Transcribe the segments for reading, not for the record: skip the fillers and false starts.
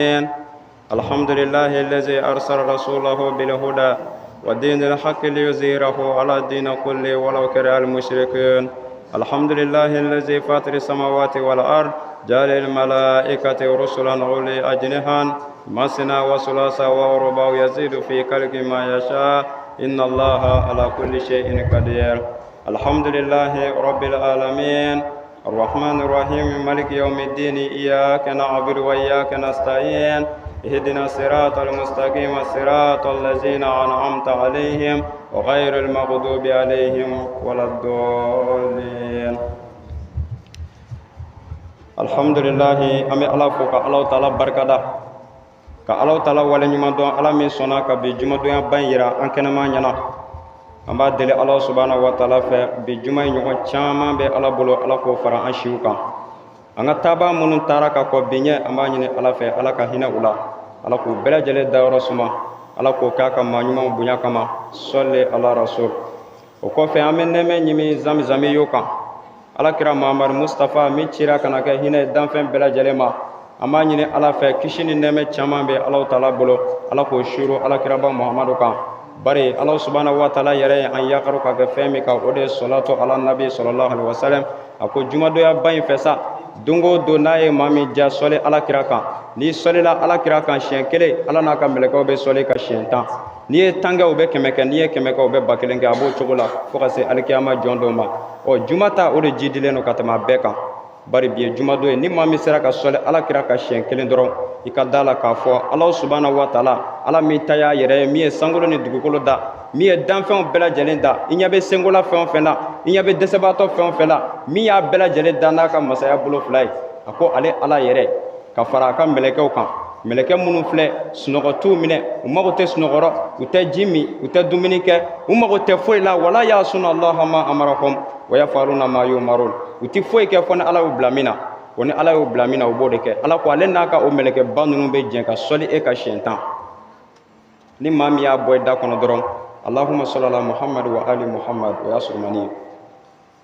الحمد لله الذي أرسل رسوله بالهدى ودين الحق ليظهره على الدين كله ولو كره المشركون. الحمد لله الذي فاطر السماوات والأرض جعل الملائكة رسلا أولي أجنحة مثنى وثلاث ورباع يزيد في خلق ما يشاء إن الله على كل شيء قدير. الحمد لله رب العالمين الرحمن الرحيم مالك يوم الدين إياك نعبد وإياك نستعين اهدنا الصراط المستقيم صراط الذين أنعمت عليهم وغير المغضوب عليهم ولا الضالين. الحمد لله an bɛ Ala fo ka Ala taala barikada ka Ala taala waleɲuman dɔn, Ala min sɔnna ka bi jumadonya ba in yira an kɛnɛma ɲɛna. An b'a deli Ala subahana wa taala fɛ, bi juma in ɲɔgɔn caman bɛ Ala bolo, Ala k'o fara an siw kan. An ka taabaa minnu taara ka kɔ bi ɲɛ, an b'a ɲini Ala fɛ, Ala ka hinɛ u la, Ala k'u bɛɛ lajɛlen dayɔrɔ suma, Ala k'o k'a ka maa ɲumanw bonya kama. Sɔli ala rasul. O kɔfɛ, an bɛ nɛɛmɛ ɲimi zamizami y'o kan Ala kira Muhamadu Mustafa min cira ka na kɛ hinɛ ye danfɛn bɛɛ lajɛlen ma. An b'a ɲini Ala fɛ, kisi ni nɛɛmɛ caman bɛ Ala taala bolo, Ala k'o suuru Ala kiraba Muhamadu kan. Bari Ala subahana wa taala yɛrɛ ye an yakaru ka kɛ fɛn min kan, o de ye sɔlatɔ ala nabi sallallahu alaihi wasallam. A ko jumadonya ba in fɛ sa, don o don n'a ye maa min diya, sɔli Ala kira kan. N'i sɔlila Ala kira kan siɲɛ kelen, Ala n'a ka mɛlɛkɛw bɛ sɔli ka siɲɛ 10. N'i ye 10 kɛ, u bɛ 100 kɛ. N'i ye 100 kɛ, u bɛ 1000 kɛ. A b'o cogo la fo ka se alikiyama jɔn dɔw ma. Ɔ, juma ta, o de jidilen don ka tɛmɛ a bɛɛ kan. Bari bi ye jumadon ye. Ni maa min sera ka sɔli Ala kira ka siɲɛ kelen dɔrɔn, i ka da la k'a fɔ Ala subahana wa taala, Ala min ta y'a yɛrɛ ye, min ye sankolo ni dugukolo da, min ye danfɛnw bɛɛ lajɛlen da, i ɲɛ bɛ senkola fɛn o fɛn na, i ɲɛ bɛ dɛsɛbaatɔ fɛn o fɛn na, min y'a bɛɛ lajɛlen da n'a ka masaya bolo fila ye, a ko ale Ala yɛrɛ ka fara a ka mɛlɛkɛw kan, mɛlɛkɛ minnu filɛ, sunɔgɔ t'u minɛ, u mago tɛ sunɔgɔrɔ, u tɛ ji min, u tɛ dumuni kɛ, u mago tɛ foyi la. Wala yasuna Allaha ma amarahum wa yafaluna ma yumarun. U tɛ foyi kɛ fɔ ni Ala y'u bila min na. O ni Ala y'u bila min na, u b'o de kɛ. Ala ko ale n'a ka o mɛlɛkɛba ninnu bɛ jɛn ka sɔli e ka siɲɛ 10. Ni maa min y'a bɔ i da kɔnɔ dɔrɔn, Allahumma salli ala Muhammad wa ali Muhammad, o y'a surumani ye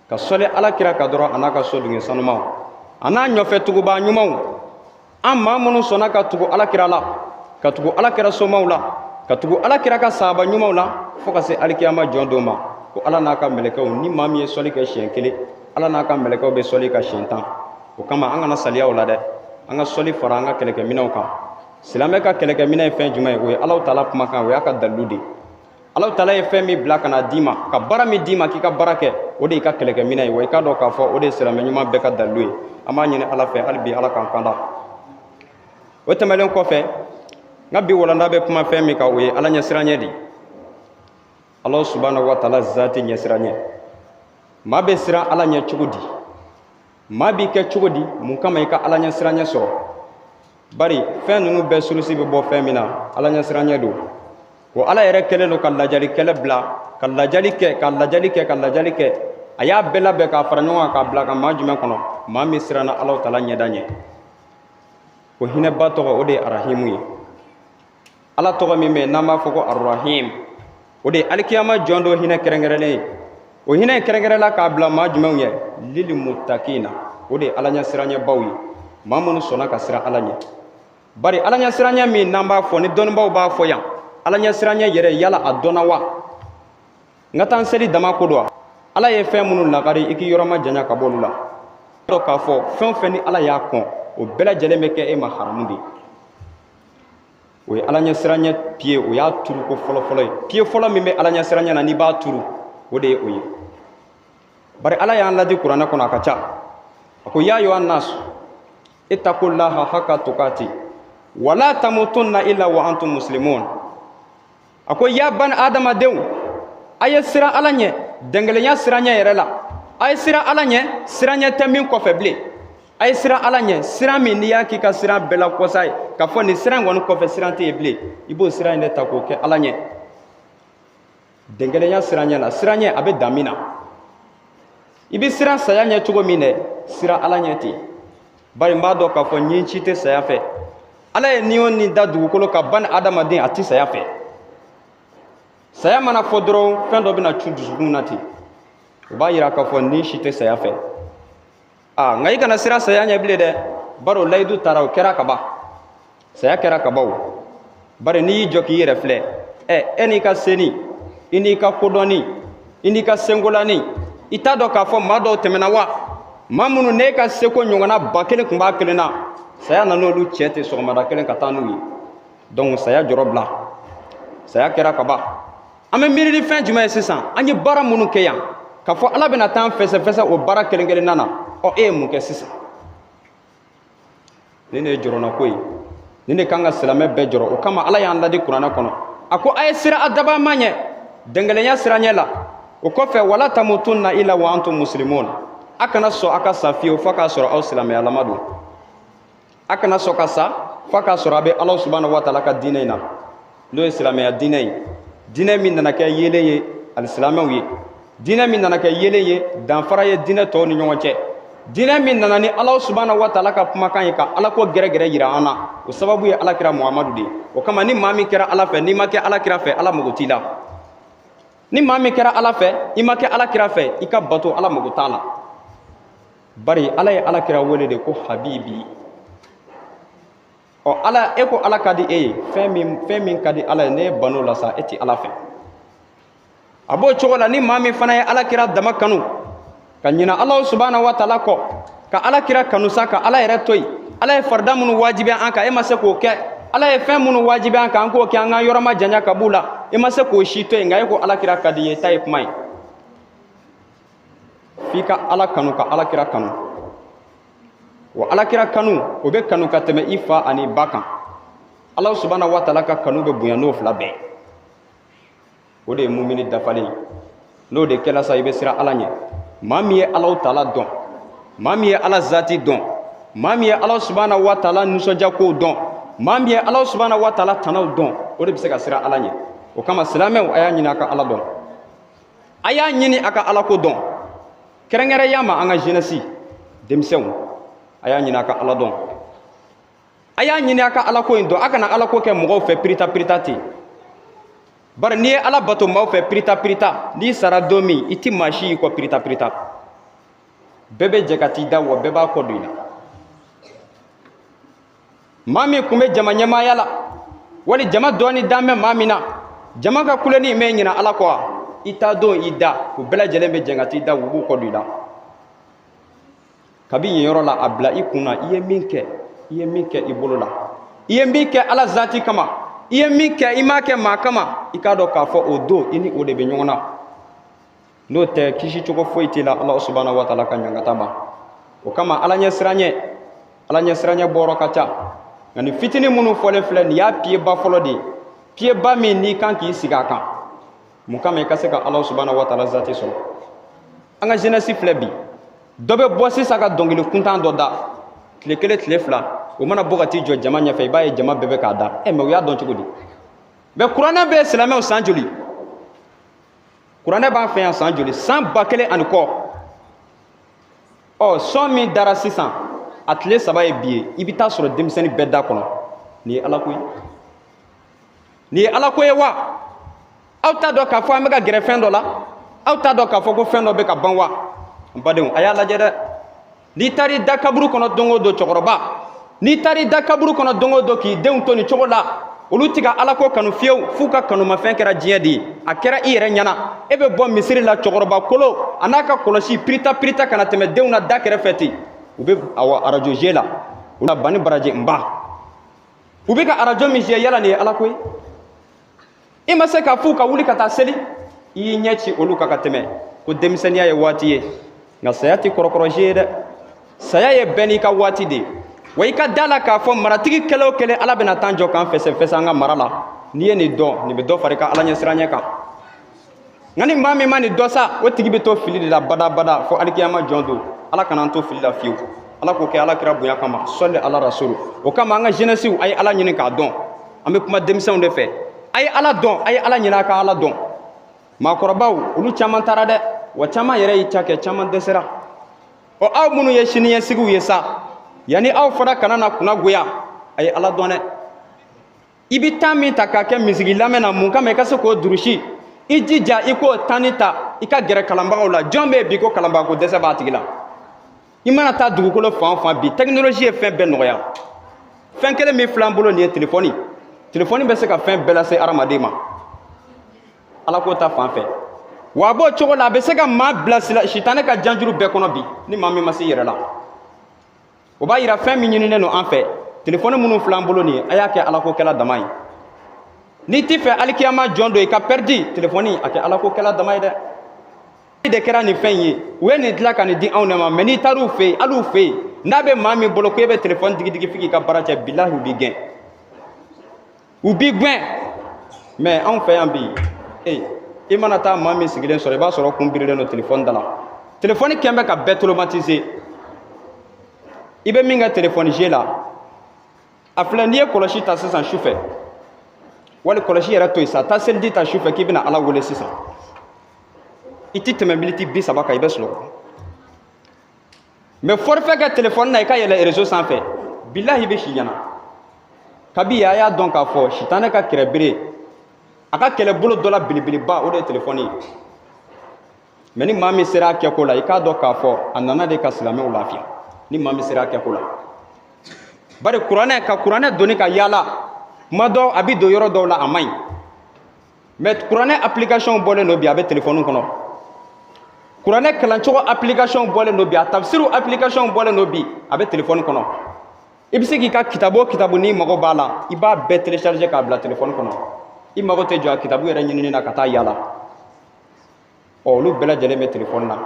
ka sɔli Ala kira ka dɔrɔn, a n'a ka so dunge sanumaw, a n'a ɲɔfɛ tugubaa ɲumanw. An maa minnu sɔnna ka tugu Ala kira la, ka tugu Ala kira somaw la, ka tugu Ala kira ka sahaba ɲumanw la fo ka se alikiyama jɔn don ma, ko Ala n'a ka mɛlɛkɛw, ni maa min ye sɔli kɛ siɲɛ kelen, Ala n'a ka mɛlɛkɛw bɛ sɔli ka siɲɛ 10. O kama, an kana saliya o la dɛ, an ka sɔli fara an ka kɛlɛkɛminɛw kan. Silamɛ ka kɛlɛkɛminɛ ye fɛn jumɛn ye? O ye Ala taala kumakan, o y'a ka dalilu de ye. Ala taala ye fɛn min bila ka na d'i ma, ka baara min d'i ma k'i ka baara kɛ, o de y'i ka kɛlɛkɛminɛ ye. Wa i k'a dɔn k'a fɔ o de ye silamɛ ɲuman bɛɛ ka dalilu ye. An b'a ɲini Ala fɛ hali bi, Ala k'an kanda. O tɛmɛnen kɔfɛ, n ka bi walanda bɛ kuma fɛn min kan, o ye Ala ɲɛsiranɲɛ de ye, Ala subahana wa taala zati ɲɛsiranɲɛ. Maa bɛ siran Ala ɲɛ cogo di? Maa b'i kɛ cogo di? Mun kama i ka Ala ɲɛsiranɲɛ sɔrɔ? Bari fɛn ninnu bɛɛ surusi bɛ bɔ fɛn min na, Ala ɲɛsiranɲɛ don. O Ala yɛrɛ kɛlen don ka lajali kɛlɛ bila, ka lajali kɛ, ka lajali kɛ, ka lajali kɛ. A y'a bɛɛ labɛn k'a fara ɲɔgɔn kan k'a bila ka maa jumɛn kɔnɔ? Maa min siranna Ala taala ɲɛda ɲɛ. O hinɛba tɔgɔ, o de ye Arahimu ye. Ala tɔgɔ min bɛ yen n'an b'a fɔ ko Arahim, o de ye alikiyama jɔn dɔ hinɛ kɛrɛnkɛrɛnnen ye. O hinɛ kɛrɛnkɛrɛnla k'a bila maa jumɛnw ye? Lili mutakina, o de ye Ala ɲɛsiranɲɛbaw ye, maa minnu sɔnna ka siran Ala ɲɛ. Bari Ala ɲɛsiranɲɛ min n'an b'a fɔ, ni dɔnnibaaw b'a fɔ yan, Ala ɲɛsiranɲɛ yɛrɛ, yala a dɔnna wa? N ka taa n seli dama ko don wa? Ala ye fɛn minnu lakari, i k'i yɔrɔ ma janya ka bɔ olu la. Dɔn k'a fɔ fɛn o fɛn ni Ala y'a kɔn, o bɛɛ lajɛlen bɛ kɛ e ma haramu de ye. O ye Ala ɲɛsiranɲɛ pied, o y'a turu ko fɔlɔfɔlɔ ye. Pied fɔlɔ min bɛ Ala ɲɛsiranɲɛ na, n'i b'a turu, o de ye o ye. Bari Ala y'an ladi Kuranɛ kɔnɔ, a ka ca, a ko: ya ayuha nas ittaqullaha haqqa tuqati wala tamutunna illa wa antum muslimun. A ko: ya bani adamadenw, a ye siran Ala ɲɛ dɛngɛlɛnya siranɲɛ yɛrɛ la. A ye siran Ala ɲɛ, siranɲɛ tɛ min kɔfɛ bilen. A ye siran Ala ɲɛ, siran min n'i y'a k'i ka siran bɛɛ la kɔsa ye, k'a fɔ nin siran kɔni kɔfɛ siran tɛ yen bilen, i b'o siran in de ta k'o kɛ Ala ɲɛ dɛngɛlɛnya siranɲɛ la. Siranɲɛ a bɛ dan min na, i bɛ siran saya ɲɛ cogo min dɛ, siran Ala ɲɛ ten. Bari n b'a dɔn k'a fɔ ɲin ci tɛ saya fɛ. Ala ye ni o ni da dugukolo ka ban adamaden, a tɛ saya fɛ. Saya mana fɔ dɔrɔn, fɛn dɔ bɛna cu dusukun na ten, o b'a yira k'a fɔ ni si tɛ saya fɛ. Aa, nka i kana siran saya ɲɛ bilen dɛ, bari o layidu taara, o kɛra ka ban. Saya kɛra kaban o. Bari n'i y'i jɔ k'i yɛrɛ filɛ, ɛ e n'i ka seni, i n'i ka kodɔnni, i n'i ka senkolani, i t'a dɔn k'a fɔ maa dɔw tɛmɛna wa? Maa minnu n'e ka seko ɲɔgɔnna 1000 tun b'a kelen na, saya nan'olu cɛ ten sɔgɔmada kelen ka taa n'u ye. Donc saya jɔrɔ bila, saya kɛra kaban. An bɛ miiri ni fɛn jumɛn ye sisan? An ye baara minnu kɛ yan, k'a fɔ Ala bɛna taa an fɛsɛfɛsɛ o baara kelen kelenna na. Ɔ, e ye mun kɛ sisan? Nin de ye jɔrɔnako ye, nin de kan ka silamɛ bɛɛ jɔrɔ. O kama Ala y'an ladi kuranɛ kɔnɔ, a ko a ye siran a dabaa ɲɛ, dɛngɛlɛnya siranɲɛ la. O kɔfɛ, wala tamutunna illa wa antum muslimun, a kana sɔn a ka sa fiyewu f'a k'a sɔrɔ aw silamɛyalama don. A kana sɔn ka sa f'a k'a sɔrɔ a bɛ Ala subahana wa taala ka diinɛ in na, n'o ye silamɛya diinɛ ye, diinɛ min nana kɛ yeelen ye alisilamɛw ye, diinɛ min nana kɛ yeelen ye, danfara ye diinɛ tɔw ni ɲɔgɔn cɛ, diinɛ min nana ni Ala subahana wa taala ka kumakan ye ka Ala ko gɛrɛgɛrɛ yira an na. O sababu ye Alakira Muhamadu de ye. O kama ni maa min kɛra Ala fɛ, n'i ma kɛ Alakira fɛ, Ala mago t'i la. Ni maa min kɛra Ala fɛ, i ma kɛ Alakira fɛ, i ka bato, Ala mago t'a la. Bari Ala ye Alakira wele de ko habibi. Ɔ, Ala, e ko Ala ka di e ye, fɛn min ka di Ala ye, n'e ban'o la sa, e ti Ala fɛ. A b'o cogo la, ni maa min fana ye Ala kira dama kanu ka ɲina Ala subahana wa taala kɔ, ka Ala kira kanu sa, ka Ala yɛrɛ to yen, Ala ye farida minnu wajibiya an kan, e ma se k'o kɛ. Ala ye fɛn minnu wajibiya an kan, an k'o kɛ, an ka yɔrɔ ma janya ka b'u la, e ma se k'o si to yen, nka e ko Ala kira ka di i ye, ta ye kuma ye. F'i ka Ala kanu ka Ala kira kanu. Wa Ala kira kanu, o bɛ kanu ka tɛmɛ i fa ani ba kan. Ala subahana wa taala ka kanu bɛ bonya n'o fila bɛɛ. O de ye mumini dafalen ye. N'o de kɛla sa, i bɛ siran Ala ɲɛ. Maa min ye Alaw taala dɔn, maa min ye Ala zati dɔn, maa min ye Ala subahana wa taala nisɔndiya kow dɔn, maa min ye Ala subahana wa taala tanaw dɔn, o de bɛ se ka siran Ala ɲɛ. O kama silamɛw, a y'a ɲini a ka Ala dɔn, a y'a ɲini a ka Ala ko dɔn. Kɛrɛnkɛrɛnya ma, an ka jeunesse, denmisɛnw, a y'a ɲini a ka Ala dɔn, a y'a ɲini a ka Ala ko in dɔn. A kana Ala ko kɛ mɔgɔw fɛ pirita pirita ten. Bari n'i ye Ala bato maaw fɛ pirita pirita, n'i sara don min, i ti maa si y'i kɔ pirita pirita. Bɛɛ bɛ jɛ ka t'i da, wa bɛɛ b'a kɔ don i la. Maa min kun bɛ jama ɲɛmaaya la, wali jama dɔɔni dan bɛ maa min na, jama ka kuleni mɛ ɲina Ala kɔ wa, i t'a don i da, u bɛɛ lajɛlen bɛ jɛ ka t'i da, u b'u kɔ don i la. Kabi yen yɔrɔ la, a bila i kun na, i ye min kɛ, i ye min kɛ i bolo la, i ye min kɛ Ala zati kama, i ye min kɛ, i m'a kɛ maa kama, i k'a dɔn k'a fɔ o don i ni o de bɛ ɲɔgɔn na. N'o tɛ, kisi cogo foyi t'i la Ala subahana wa taala ka ɲangata ma. O kama Ala ɲɛ siranɲɛ, Ala ɲɛ siranɲɛ bɔyɔrɔ ka ca. Nka nin fitinin minnu fɔlen filɛ nin y'a piyeba fɔlɔ de ye, piyeba min n'i kan k'i sigi a kan. Mun kama? I ka se ka Ala subahana wa taala zati sɔrɔ. An ka jeunesse filɛ bi, dɔ bɛ bɔ sisan ka dɔnkili kuntan dɔ da, tile kelen, tile fila, o mana bɔ ka t'i jɔ jama ɲɛfɛ, i b'a ye jama bɛɛ bɛ k'a da. Ɛ, mɛ u y'a dɔn cogo di? Mɛ kuranɛ bɛ silamɛw san joli? Kuranɛ b'an fɛ yan san joli? San 1000 ani kɔ. Ɔ, sɔn min dara sisan, a tile 3 ye bi ye, i bɛ taa sɔrɔ denmisɛnnin bɛɛ da kɔnɔ. Nin ye Ala ko ye? Nin ye Ala ko ye wa? Aw t'a dɔn k'a fɔ an bɛ ka gɛrɛ fɛn dɔ la? Aw t'a dɔn k'a fɔ ko fɛn dɔ bɛ ka ban wa? N badenw, a y'a lajɛ dɛ. N'i taar'i da kaburu kɔnɔ don o don, cɛkɔrɔba, n'i taar'i da kaburu kɔnɔ don o don k'i denw to nin cogo la, olu tɛ ka Ala ko kanu fiyewu, f'u ka kanumafɛn kɛra diɲɛ de ye. A kɛra i yɛrɛ ɲɛna, e bɛ bɔ misiri la, cɛkɔrɔba kolo a n'a ka kɔlɔsi pirita pirita ka na tɛmɛ denw na da kɛrɛfɛ ten. U bɛ awa arajo je la, u la bani baraji nba, u bɛ ka arajo min je. Yala nin ye Ala ko ye? I ma se k'a f'u ka wuli ka taa seli, i y'i ɲɛ ci olu kan ka tɛmɛ. Ko denmisɛnninya ye waati ye, nka saya tɛ kɔrɔkɔrɔsi ye dɛ. Saya ye bɛɛ n'i ka waati de ye. Wa i ka da la k'a fɔ maratigi kɛlɛ o kɛlɛ, Ala bɛna taa jɔ k'an fɛsɛfɛsɛ an ka mara la. N'i ye nin dɔn, nin bɛ dɔ fara i ka Ala ɲɛsiranɲɛ kan. Nka ni maa min ma nin dɔn sa, o tigi bɛ to fili de la badabada fo alikiyama jɔn don. Ala kana an to fili la fiyewu. Ala k'o kɛ Ala kira bonya kama, sɔli ala rasulu. O kama an ka jeunesse, a ye Ala ɲini k'a dɔn. An bɛ kuma denmisɛnw de fɛ. A ye Ala dɔn, a ye Ala ɲini a ka Ala dɔn. Maakɔrɔbaw, olu caman taara dɛ, wa caman yɛrɛ y'i ta kɛ, caman dɛsɛra. Ɔ, aw minnu ye siniɲɛsigiw ye sa, yanni aw fana kana na kunna goya, a ye Ala dɔn dɛ. I bɛ temps min ta k'a kɛ misigi lamɛn na, mun kama? I ka se k'o durusi. I jija i k'o temps ta, i ka gɛrɛ kalanbagaw la. Jɔn bɛ yen bi ko kalanbagako dɛsɛ b'a tigi la? I mana taa dugukolo fan o fan bi, technologie ye fɛn bɛɛ nɔgɔya. Fɛn kelen min filɛ an bolo nin ye, telefɔni. Telefɔni bɛ se ka fɛn bɛɛ lase hadamaden ma Ala ko ta fan fɛ, wa a b'o cogo la, a bɛ se ka maa bila sitanɛ ka janjuru bɛɛ kɔnɔ bi, ni maa min ma se i yɛrɛ la. O b'a yira fɛn min ɲininen don an fɛ, telefɔni minnu filɛ an bolo nin ye, a y'a kɛ Ala ko kɛla dama ye. N'i t'i fɛ alikiyama jɔn don i ka pɛridi, telefɔni a kɛ Ala ko kɛla dama ye dɛ. De kɛra nin fɛn ye, u ye nin dilan ka nin di anw de ma, mɛ n'i taar'u fɛ yen, hali u fɛ yen, n'a bɛ maa min bolo ko e bɛ telefɔni digidigi f'i k'i ka baara cɛ, bilahi, u b'i gɛn, u b'i gɛn. Mɛ anw fɛ yan bi, ee, i mana taa maa min sigilen sɔrɔ, i b'a sɔrɔ kun birilen don telefɔni da la. Telefɔni kɛn bɛ ka bɛɛ traumatiser. I bɛ min kɛ telefɔni jeu la, a filɛ, n'i ye kɔlɔsi ta sisan su fɛ, wali kɔlɔsi yɛrɛ to yen sa, taa seliji ta su fɛ k'i bɛna Ala wele sisan, i ti tɛmɛ miniti 30 kan, i bɛ sunɔgɔ. Mɛ forfait kɛ telefɔni na, i ka yɛlɛ réseau sanfɛ, bilahi, i bɛ si ɲɛna. Kabi a y'a dɔn k'a fɔ sitanɛ ka kɛrɛbere, a ka kɛlɛbolo dɔ la belebeleba, o de ye telefɔni ye. Mɛ ni maa min sera a kɛko la, i k'a dɔn k'a fɔ a nana de ka silamɛw lafiya, ni maa min sera a kɛko la. Bari kuranɛ ka kuranɛ doni ka yaala, kuma dɔw a bɛ don yɔrɔ dɔw la, a man ɲi. Mɛ kuranɛ application bɔlen don bi, a bɛ telefɔni kɔnɔ. Kuranɛ kalancogo application bɔlen don bi, a tafsiriw application bɔlen don bi, a bɛ telefɔni kɔnɔ. I bɛ se k'i ka kitabu o kitabu n'i mago b'a la, i b'a bɛɛ télécharger k'a bila telefɔni kɔnɔ. I mago tɛ jɔ a kitabu yɛrɛ ɲinini na ka taa yaala. Ɔ, olu bɛɛ lajɛlen bɛ telefɔni na.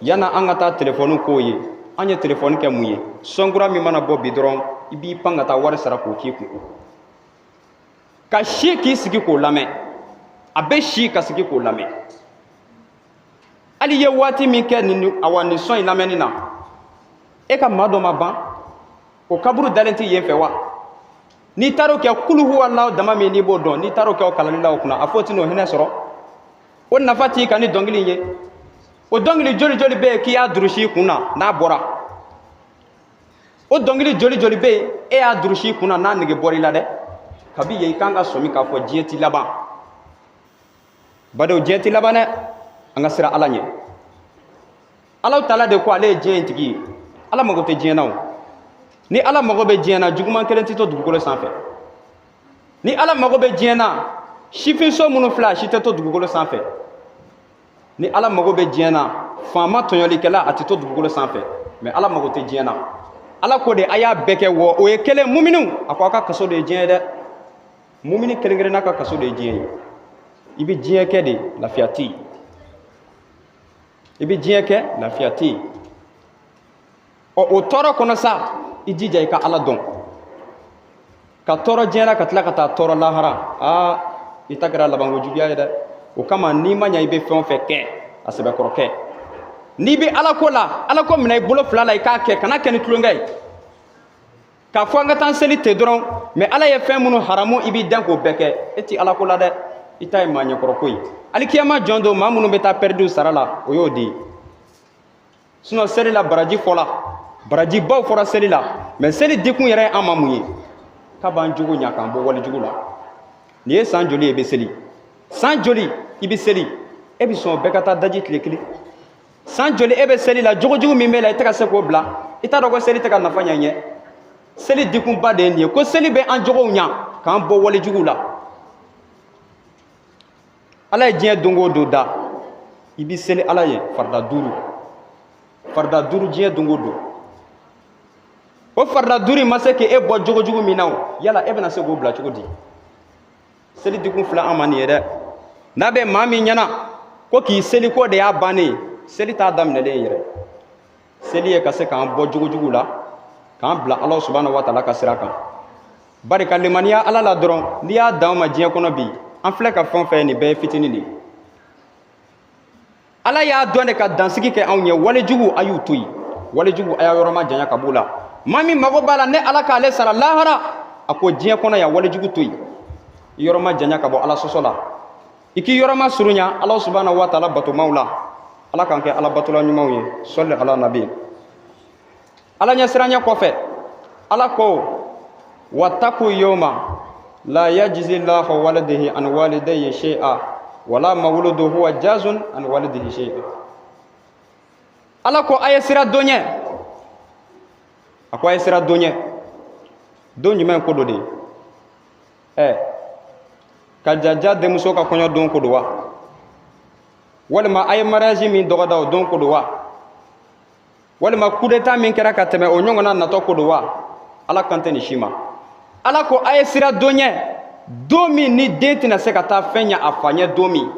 Yanni an ka taa telefɔni kow ye, an ye telefɔni kɛ mun ye? Son kura min mana bɔ bi dɔrɔn, i b'i pan ka taa wari sara k'o k'i kun, ka si k'i sigi k'o lamɛn. A bɛ si ka sigi k'o lamɛn. Hali i ye waati min kɛ nin, awa, nin son in lamɛnni na, e ka maa dɔ ma ban, o kaburu dalen tɛ yen fɛ wa? N'i taar'o kɛ kulu huwa Allahu dama min n'i b'o dɔn, n'i taar'o kɛ o kalanni la o kunna, a fɔ tɛ n'o hinɛ sɔrɔ, o nafa t'i kan ni dɔnkili in ye. O dɔnkili joli joli bɛ yen k'i y'a durusi i kun na n'a bɔra? O dɔnkili joli joli bɛ yen e y'a durusi i kun na n'a nege bɔra i la dɛ? Kabi yen, i kan ka sɔmi k'a fɔ diɲɛ ti laban. Badenw, diɲɛ ti laban dɛ. An ka siran Ala ɲɛ. Ala taala de ko ale ye diɲɛ in tigi ye. Ala mago tɛ diɲɛ na. O ni Ala mago bɛ diɲɛ na, juguman kelen tɛ to dugukolo sanfɛ. Ni Ala mago bɛ diɲɛ na, sifinso minnu filɛ, a si tɛ to dugukolo sanfɛ. Ni Ala mago bɛ diɲɛ na, faama tɔɲɔlikɛla, a tɛ to dugukolo sanfɛ. Mɛ Ala mago tɛ diɲɛ na. Ala ko de a y'a bɛɛ kɛ wɔ, o ye kelen. Muminiw, a ko aw ka kaso de ye diɲɛ ye dɛ. Mumini kelen kelenna ka kaso de ye diɲɛ ye. I bɛ diɲɛ kɛ de, lafiya tɛ yen. I bɛ diɲɛ kɛ, lafiya tɛ yen. Ɔ, o tɔɔrɔ kɔnɔ sa, i jija i ka Ala dɔn. Ka tɔɔrɔ diɲɛ na, ka tila ka taa tɔɔrɔ lahara, aa, i ta kɛra labanko juguya ye dɛ. O kama, n'i ma ɲa, i bɛ fɛn o fɛn kɛ, a sɛbɛkɔrɔ kɛ. N'i bɛ Ala ko la, Ala ko minɛ i bolo fila la, i k'a kɛ, kana kɛ ni tulonkɛ ye k'a fɔ an ka taa seli ten dɔrɔn. Mɛ Ala ye fɛn minnu haramu, i b'i dɛn k'o bɛɛ kɛ, e ti Ala ko la dɛ. I ta ye maa ɲɛkɔrɔ ko ye. Alikiyama jɔn don, maa minnu bɛ taa pɛridiw sara la, o y'o de ye. Sinon seli la, baraji fɔla, barajibaw fɔra seli la. Mɛ seli dikun yɛrɛ ye an ma mun ye? K'a b'an jogo ɲa, k'an bɔ walijugu la. Nin ye san joli ye i bɛ seli? San joli i bɛ seli, e bɛ sɔn bɛɛ ka taa daji tile kelen? San joli e bɛ seli la, jogojugu min b'e la, i tɛ ka se k'o bila? I t'a dɔn ko seli tɛ ka nafa ɲɛ ɲɛ. Seli dikunba de ye nin ye, ko seli bɛ an jogow ɲa, k'an bɔ walijugu la. Ala ye diɲɛ don o don da, i bɛ seli Ala ye farida 5, farida 5, diɲɛ don o don. O farida 5 in ma se k'e bɔ jogojugu min na, o yala e bɛna se k'o bila cogo di? Seli dikun filɛ an ma nin ye dɛ. N'a bɛ maa min ɲɛna ko k'i seli ko de y'a bannen ye, seli t'a daminɛlen ye yɛrɛ. Seli ye ka se k'an bɔ jogojugu la, k'an bila Ala subahana wa taala ka sira kan. Bari ka limaniya Ala la dɔrɔn, n'i y'a dan ma diɲɛ kɔnɔ bi, an filɛ ka fɛn o fɛn ye, nin bɛɛ ye fitinin de ye. Ala y'a dɔn de ka dansigi kɛ anw ye. Walejugu, a y'u to yen. Walejugu, a y'a yɔrɔ ma janya ka b'u la. Maa min mago b'a la ne Ala k'ale sara lahara, a ko diɲɛ kɔnɔ yan, walejugu to yen, i yɔrɔ ma janya ka bɔ Ala sɔsɔ la, i k'i yɔrɔ ma surunya Ala subahana wa taala batomaw la. Ala k'an kɛ Ala batola ɲumanw ye. Sɔli ala nabi. Ala ɲɛsiranɲɛ kɔfɛ, Ala ko: wataku yoma la yajzi llahu walidihi an walidayhi shay'a wala mawludu huwa jazun an walidihi shay'a. Ala ko a ye sira don ɲɛ. A ko a ye sira don ɲɛ. Don jumɛn ko don de? Ɛ, Kajaja denmuso ka kɔɲɔ don ko don wa, walima a ye mariage min dɔgɔda o don ko don wa, walima coup d'état min kɛra ka tɛmɛ o ɲɔgɔnna natɔ ko don wa? Ala kan tɛ nin si ma. Ala ko a ye siran don ɲɛ, don min ni den tɛna se ka taa fɛn ɲɛ a fa ɲɛ, don min,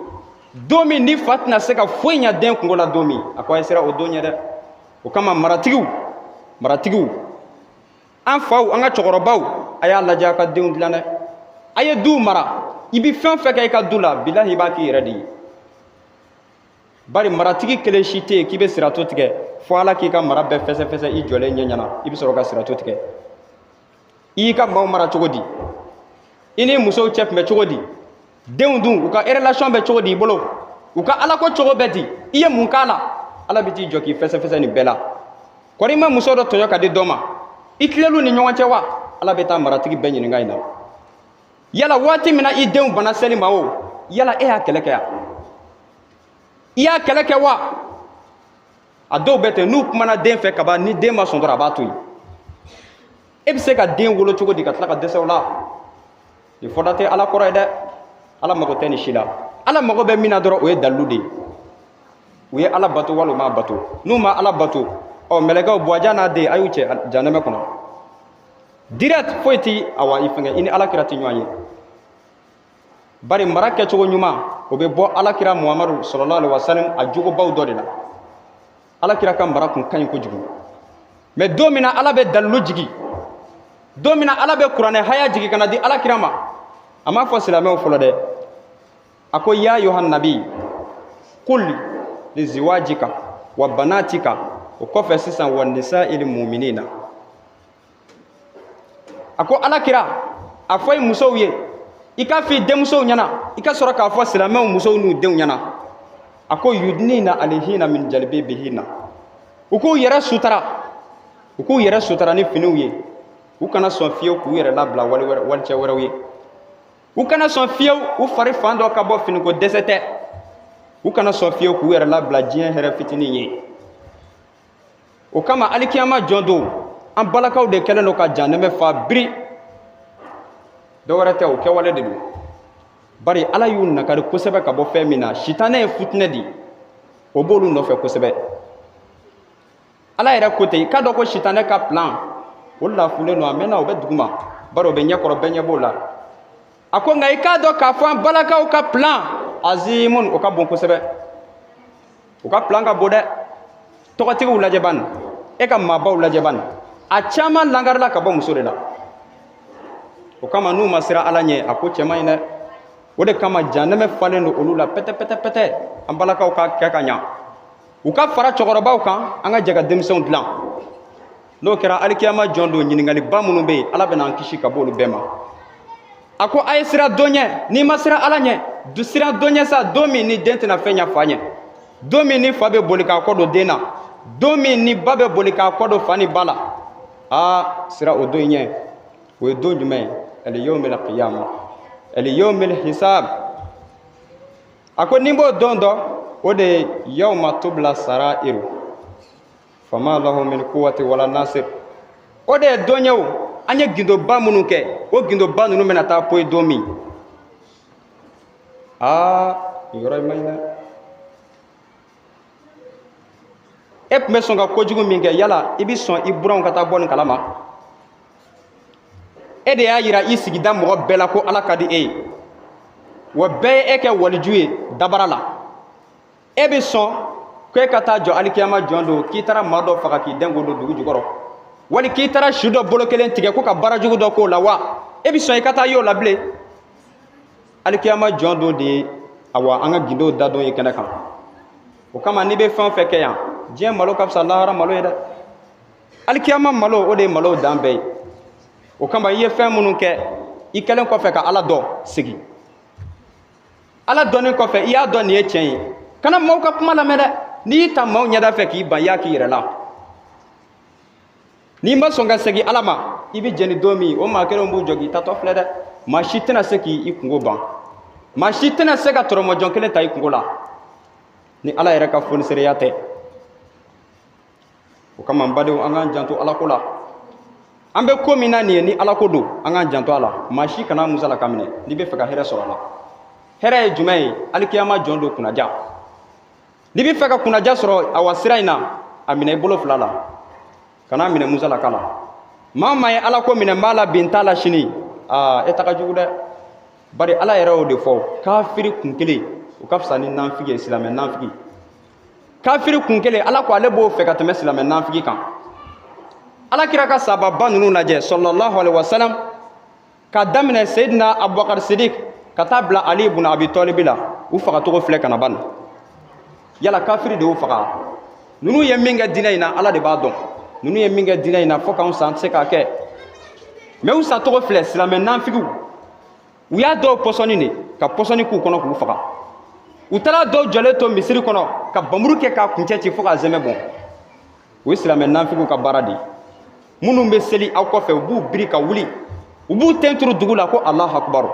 don min ni fa tɛna se ka foyi ɲɛ den kunko la, don min. A ko a ye siran o don ɲɛ dɛ. O kama maratigiw, maratigiw, an faw, an ka cɛkɔrɔbaw, a y'a lajɛ a ka denw dilan dɛ. A ye duw mara. I bi fɛn fɛn kɛ i ka du la, bilahi, i b'a k'i yɛrɛ de ye. Bari maratigi kelen si tɛ yen k'i bɛ sirato tigɛ fo Ala k'i ka mara bɛɛ fɛsɛfɛsɛ i jɔlen ɲɛ ɲɛna, i bɛ sɔrɔ ka sirato tigɛ. I y'i ka maaw mara cogo di? I ni musow cɛ tun bɛ cogo di? Denw dun, u ka relation bɛ cogo di i bolo? U ka alako cogo bɛ di? I ye mun k'a la? Ala bɛ t'i jɔ k'i fɛsɛfɛsɛ nin bɛɛ la. Kɔri i ma muso dɔ tɔɲɔ ka di dɔ ma, i tilel'u ni ɲɔgɔn cɛ wa? Ala bɛ taa maratigi bɛɛ ɲininka in na. Yala waati min na i denw bana seli ma o, yala e y'a kɛlɛ kɛ yan? I y'a kɛlɛ kɛ wa? A dɔw bɛ ten, n'u kumana den fɛ kaban, ni den ma sɔn dɔrɔn, a b'a to yen. E bɛ se ka den wolo cogo di ka tila ka dɛsɛ o la? Nin fɔda tɛ Ala kɔrɔ ye dɛ. Ala mago tɛ nin si la. Ala mago bɛ min na dɔrɔn, o ye dalilu de ye. U ye Ala bato wali u m'a bato? N'u ma Ala bato, ɔ, mɛlɛkɛw, buwaja n'a den, a y'u cɛ janɛmɛ kɔnɔ direct. Foyi ti awa i fɛngɛ, i ni Ala kira tɛ ɲɔgɔn ye. Bari mara kɛcogo ɲuman, o bɛ bɔ Ala kira Muhamadu sallallahu alaihi wasallam a jogobaw dɔ de la. Ala kira ka mara kun ka ɲi kojugu. Mais don min na Ala bɛ dalilu jigi, don min na Ala bɛ kuranɛ haya jigi ka na di Ala kira ma, a m'a fɔ silamɛw fɔlɔ dɛ. A ko: ya yohan nabi kul li ziwajika wa banatika. O kɔfɛ sisan, wa nisa'il mu'minina. A ko Ala kira, a fɔ i musow ye, i k'a fɔ i denmusow ɲɛna, i ka sɔrɔ k'a fɔ silamɛw musow n'u denw ɲɛna. A ko: yudnina alayhinna min jalabibihinna. U k'u yɛrɛ sutara, u k'u yɛrɛ sutara ni finiw ye. U kana sɔn fiyewu k'u yɛrɛ labila wali wɛrɛ, walicɛ wɛrɛw ye. U kana sɔn fiyewu u fari fan dɔ ka bɔ, finiko dɛsɛ tɛ. U kana sɔn fiyewu k'u yɛrɛ labila diɲɛ hɛrɛ fitinin ye. O kama alikiyama jɔ don, an balakaw de kɛlen don ka janɛmɛ fa biri. Dɔ wɛrɛ tɛ, o kɛwale de don. Bari Ala y'u nakari kosɛbɛ ka bɔ fɛn min na, sitanɛ ye futinɛ di, o b'olu nɔfɛ kosɛbɛ. Ala yɛrɛ ko ten, i k'a dɔn ko sitanɛ ka plan o lafulen don, a mɛnna, o bɛ duguma, bari o bɛ ɲɛkɔrɔ, bɛɛ ɲɛ b'o la. A ko nka i k'a dɔn k'a fɔ an balakaw ka plan azimun, o ka bon kosɛbɛ. U ka plan ka bon dɛ. Tɔgɔtigiw lajɛ bani, e ka maabaw lajɛ bani, a caman langarila ka bɔ muso de la. O kama n'u ma siran Ala ɲɛ, a ko cɛ man ɲi dɛ. O de kama janɛmɛ falen don olu la pɛtɛ pɛtɛ pɛtɛ. An balakaw ka kɛ ka ɲa, u ka fara cɛkɔrɔbaw kan, an ka jɛ ka denmisɛnw dilan. N'o kɛra, alikiyama jɔn don, ɲininkaliba minnu bɛ yen, Ala bɛna an kisi ka bɔ olu bɛɛ ma. A ko a ye siran don ɲɛ. N'i ma siran Ala ɲɛ, siran don ɲɛ sa, don min ni den tɛna fɛn ɲɛ fa ɲɛ, don min ni fa bɛ boli k'a kɔ don den na, don min ni ba bɛ boli k'a kɔ don fa ni ba la. Aa, siran o don in ɲɛ. O ye don jumɛn ye? Al-yawmil qiyama, al-yawmil hisab. A ko ni b'o don dɔn, o de ye yawma tubla sarairu fama lahu min quwwati wala nasir. O de ye don ye o, an ye gindoba minnu kɛ, o gindoba ninnu bɛna taa poyi don min. Aa, nin yɔrɔ in man ɲi dɛ. E tun bɛ sɔn ka kojugu min kɛ, yala i bɛ sɔn i buranw ka taa bɔ nin kalama? E de y'a yira i sigida mɔgɔ bɛɛ la ko Ala ka di e ye, wa bɛɛ ye e kɛ waliju ye dabara la. E bɛ sɔn ko e ka taa jɔ alikiyama jɔn don k'i taara maa dɔ faga k'i den k'o don dugu jukɔrɔ, wali k'i taara su dɔ bolo kelen tigɛ ko ka baara jugu dɔ k'o la wa? E bɛ sɔn i ka taa y'o la bilen? Alikiyama jɔn don de ye awa an ka gindow da don ye kɛnɛ kan. O kama n'i bɛ fɛn o fɛn kɛ yan, diɲɛ malo ka fisa lahara malo ye dɛ. Alikiyama malo, o de ye malo dan bɛɛ ye. O kama i ye fɛn minnu kɛ, i kɛlen kɔfɛ ka Ala dɔn, segin Ala dɔnnen kɔfɛ, i y'a dɔn nin ye tiɲɛ ye, kana maaw ka kuma lamɛn dɛ. N'i y'i ta maaw ɲɛda fɛ k'i ban, i y'a k'i yɛrɛ la. N'i ma sɔn ka segin Ala ma, i bɛ jɛni don min, o maa kelenw b'u jɔ k'i tatɔ filɛ dɛ. Maa si tɛna se k'i kungo ban, maa si tɛna se ka tɔrɔmɔjɔn kelen ta i kungo la ni Ala yɛrɛ ka fonisereya tɛ. O kama n badenw, an k'an janto Ala ko la. An bɛ ko min na nin ye, ni Ala ko don, an k'an janto a la. Maa si kana musalaka minɛ n'i bɛ fɛ ka hɛrɛ sɔrɔ a la. Hɛrɛ ye jumɛn ye? Alikiyama jɔn don kunnaja. N'i bɛ fɛ ka kunnaja sɔrɔ awa sira in na, a minɛ i bolo fila la, kana minɛ musalaka la. Maa o maa ye Ala ko minɛ, n b'a la bi, n t'a la sini, aa e ta ka jugu dɛ. Bari Ala yɛrɛ y'o de fɔ, kafiri kun kelen o ka fisa ni nafigi ye, silamɛ nafigi. Kafiri kun kelen, Ala ko ale b'o fɛ ka tɛmɛ silamɛ nafigi kan. Ala kira ka sababa ninnu lajɛ sallallahu alaihi wasallam, ka daminɛ Seydina Abubakar Sidik ka taa bila Ali ibn Abi Talib la, u fagacogo filɛ ka na ban. Yala kafiri de y'u faga? Ninnu ye min kɛ diinɛ in na, Ala de b'a dɔn. Ninnu ye min kɛ diinɛ in na, fo k'anw sa, an tɛ se k'a kɛ. Mais u sacogo filɛ, silamɛ nafigiw, u y'a dɔw pɔsɔni de, ka pɔsɔni k'u kɔnɔ k'u faga. U taara dɔw jɔlen to misiri kɔnɔ ka bamuru kɛ k'a kuncɛ ci fo k'a zɛmɛ bɔn. O ye silamɛ nafigiw ka baara de ye. Minnu bɛ seli aw kɔfɛ, u b'u biri ka wuli, u b'u ten turu dugu la ko Alahu akubaru.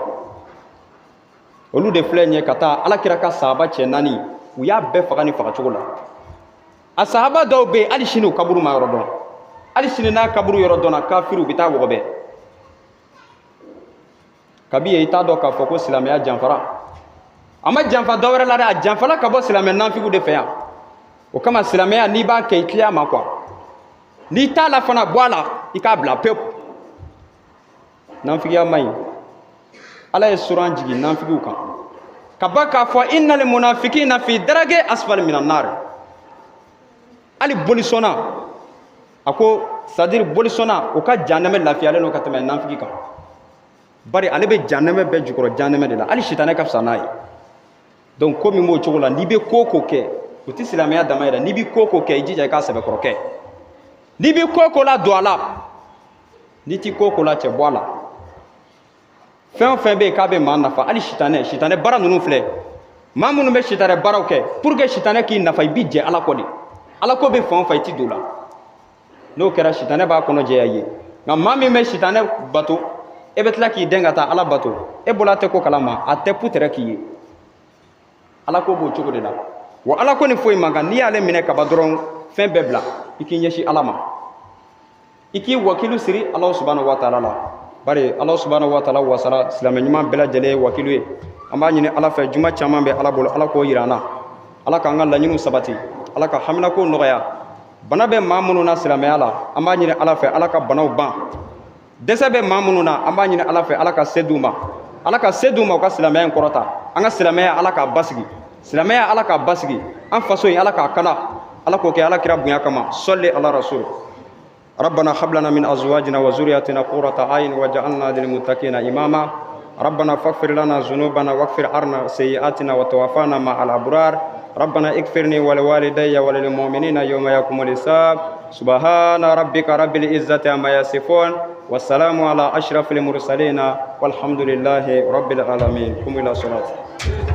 Olu de filɛ nin ye ka taa Ala kira ka sahaba cɛ naani, u y'a bɛɛ faga ni fagacogo la. A sahaba dɔw bɛ yen, hali sini u kaburu ma yɔrɔ dɔn. Hali sini n'a kaburu yɔrɔ dɔnna, kafiriw bɛ taa wɔgɔbɛ. Kabi yen, i t'a dɔn k'a fɔ ko silamɛya janfara. A ma janfa dɔ wɛrɛ la dɛ, a janfala ka bɔ silamɛ nafigiw de fɛ yan. O kama silamɛya, n'i b'a kɛ, i tilen a ma quoi. N'i t'a la fana, bɔ a la, i k'a bila pewu. Nafigiya man ɲi. Ala ye suran jigin nafigiw kan ka ba k'a fɔ innal munafikina fi darage asfali minan nar. Hali bolisɔnna, a ko c'est à dire bolisɔnna o ka janɛmɛ lafiyalen don ka tɛmɛ nafigi kan. Bari ale bɛ janɛmɛ bɛɛ jukɔrɔ janɛmɛ de la, hali sitanɛ ka fisa n'a ye. Donc ko min b'o cogo la, n'i bɛ ko o ko kɛ, o tɛ silamɛya dama ye dɛ. N'i bɛ ko o ko kɛ, i jija i k'a sɛbɛkɔrɔ kɛ. N'i bɛ ko o ko la, don a la. N'i ti ko o ko la, cɛ, bɔ a la. Fɛn o fɛn bɛ yen k'a bɛ maa nafa, hali sitanɛ, sitanɛ baara ninnu filɛ, maa minnu bɛ sitanɛ baaraw kɛ, pour que sitanɛ k'i nafa, i b'i jɛ Ala kɔ de. Ala ko bɛ fan o fan, i ti don o la. N'o kɛra, sitanɛ b'a kɔnɔ jɛya i ye. Nka maa min bɛ sitanɛ bato, e bɛ tila k'i dɛn ka taa Ala bato, e bolo a tɛ ko kalama, a tɛ putɛrɛ k'i ye. Ala ko b'o cogo de la. Wa Ala ko ni foyi man kan, n'i y'ale minɛ ka ban dɔrɔn, fɛn bɛɛ bila, i k'i ɲɛsin Ala ma, i k'i wakilu siri Ala subahana wa taala la. Bari Ala subahana wa taala wasara silamɛ ɲuman bɛɛ lajɛlen ye wakilu ye. An b'a ɲini Ala fɛ, juma caman bɛ Ala bolo, Ala k'o yira an na. Ala k'an ka laɲiniw sabati, Ala ka haminako nɔgɔya. Bana bɛ maa minnu na silamɛya la, an b'a ɲini Ala fɛ, Ala ka banaw ban. Dɛsɛ bɛ maa minnu na, an b'a ɲini Ala fɛ, Ala ka se d'u ma, Ala ka se d'u ma u ka silamɛya in kɔrɔta. An ka silamɛya, Ala k'a basigi. Silamɛya, Ala k'a basigi. An faso in, Ala k'a kala. Ala k'o kɛ Ala kira bonya kama. Sɔli ala rasul. ربنا هب لنا من ازواجنا وذرياتنا قرة اعين واجعلنا للمتقين اماما. ربنا فاغفر لنا ذنوبنا واغفر عنا سيئاتنا وتوفانا مع الابرار. ربنا اغفرني ولوالدي وللمؤمنين يوم يقوم الحساب. سبحان ربك رب العزة عما يصفون والسلام على أشرف المرسلين والحمد لله رب العالمين. قوموا إلى صلاة.